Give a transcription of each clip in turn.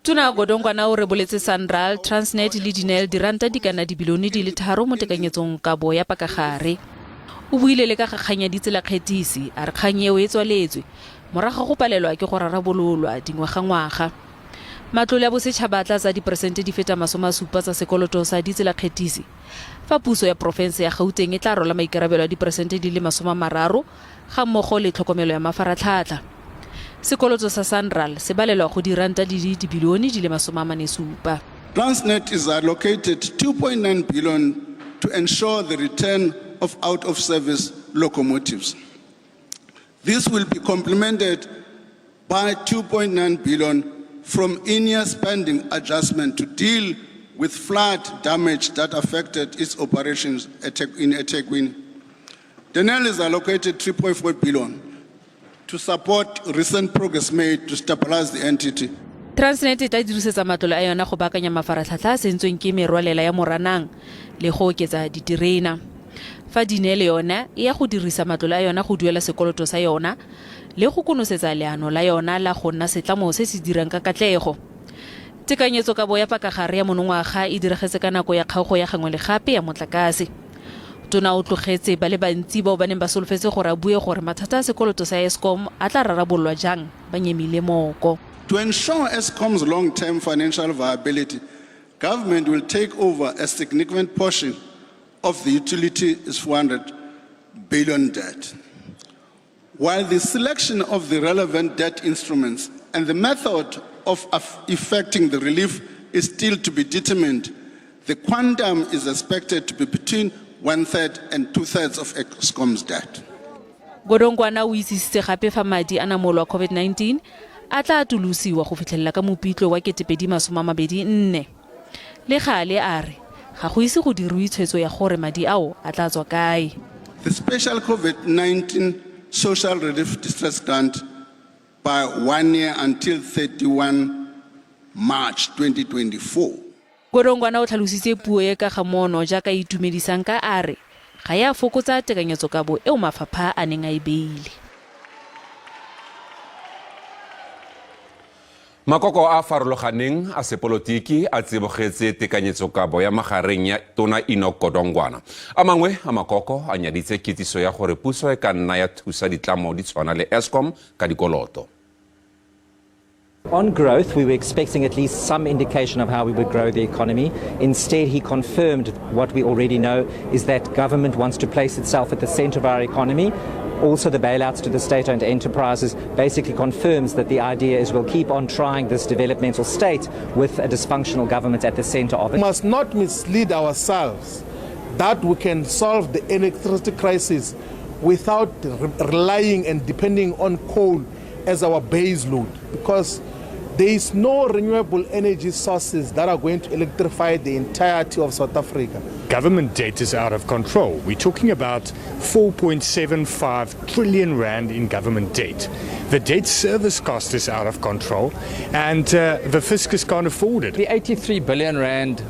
Tona Godongwana o reboletse Sanral, Transnet le Denel diranta di ka nna dibilione di le tharo mo tekanyetsong kabo ya pakagare. O buile le ka ga kgang ya ditselakgetisi, a re kgang eo e tswaletswe morago ga go palelwa ke go rarabololwa dingwagangwaga. Matlole a bosetšhaba a tla tsaya diperesente di feta 70 tsa sekoloto sa ditselakgetisi, fa puso ya porofense ya Gauteng e tla rwala maikarabelo a diperesente di le 30 gammogo le tlhokomelo ya mafaratlhatlha. Sekoloto sa Sanral se balelwa go diranta di le dibilione di le 47. Transnet is allocated 2.9 billion to ensure the return of out-of-service locomotives. This will be complemented by 2.9 billion from in-year spending adjustment to deal with flood damage that affected its operations in eThekwini. Denel is allocated 3.4 billion to support recent progress made to stabilize the entity. Transnet e tla dirisetsa matlole a yona go baakanya mafaratlhatlha a sentsweng ke merwalela ya Moranang le go oketsa diterena. Fa Denel yona e ya go dirisa matlole a yona go duela sekoloto sa yona le go konosetsa leano la yona la go nna setlamo se se dirang ka katlego. Tekanyetsokabo ya pakagare ya monongwaga e diragetse ka nako ya kgaogo ya gangwe le gape ya motlakase. Tona o tlogetse ba le bantsi bao ba neng ba solofetse gore a bue gore mathata a sekoloto sa Eskom a tla rarabololwa jang ba nyemile moko. To ensure Eskom's long-term financial viability, government will take over a significant portion of the utility's 400 billion debt. While the selection of the relevant debt instruments and the method of effecting the relief is still to be determined, the quantum is expected to be between one-third and two-thirds of Eskom's debt. Godongwana o itsisitse gape fa madi a namolo a COVID-19 a tla atolosiwa go fitlhelela ka Mopitlo wa 2024. Le gale a re ga go ise go dirwe tshwetso ya gore madi ao a tla tswa kae. The special COVID-19 social relief distress grant by 1 year until 31 March 2024. Godongwana o tlhalositse puo e ka ga moono jaaka e itumedisang ka a re ga e a fokotsa tekanyetsokabo eo mafapha a neng a e beile. Makoko a a farologaneng a sepolotiki a tsibogetse tekanyetsokabo ya magareng ya Tona Enoch Godongwana. A mangwe a makoko a nyaditse kitsiso ya gore puso e ka nna ya thusa ditlamo di tshwana le Eskom ka dikoloto. On growth, we were expecting at least some indication of how we would grow the economy. Instead, he confirmed what we already know, is that government wants to place itself at the center of our economy. Also, the bailouts to the state-owned enterprises basically confirms that the idea is we'll keep on trying this developmental state with a dysfunctional government at the center of it. We must not mislead ourselves that we can solve the electricity crisis without relying and depending on coal as our base load, because there is no renewable energy sources that are going to electrify the entirety of South Africa. Government debt is out of control. We're talking about 4.75 trillion rand in government debt. The debt service cost is out of control, and the fiscus can't afford it. The 83 billion rand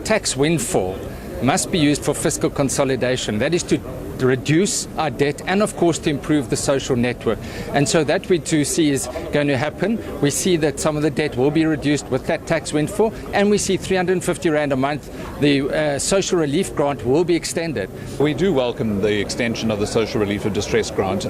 tax windfall must be used for fiscal consolidation. That is to reduce our debt and, of course, to improve the social network. And so that we do see is going to happen. We see that some of the debt will be reduced with that tax windfall, and we see 350 rand a month. The social relief grant will be extended. We do welcome the extension of the social relief of distress grant.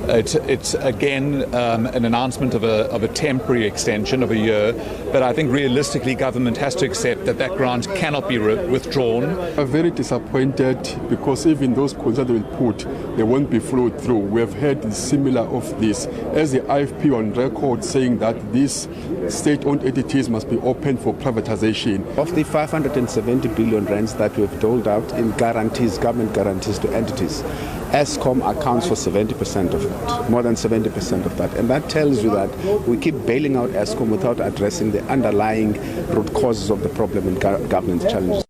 It's again an announcement of a temporary extension of a year, but I think realistically government has to accept that that grant cannot be withdrawn. I'm very disappointed because even those concerns they will put, they won't be followed through. We have heard similar of this. As the IFP on record saying that these state-owned entities must be open for privatization. Of the 570 billion rands that we have doled out in guarantees, government guarantees to entities, Eskom accounts for 70% of that, more than 70% of that. And that tells you that we keep bailing out Eskom without addressing the underlying root causes of the problem and governance challenges.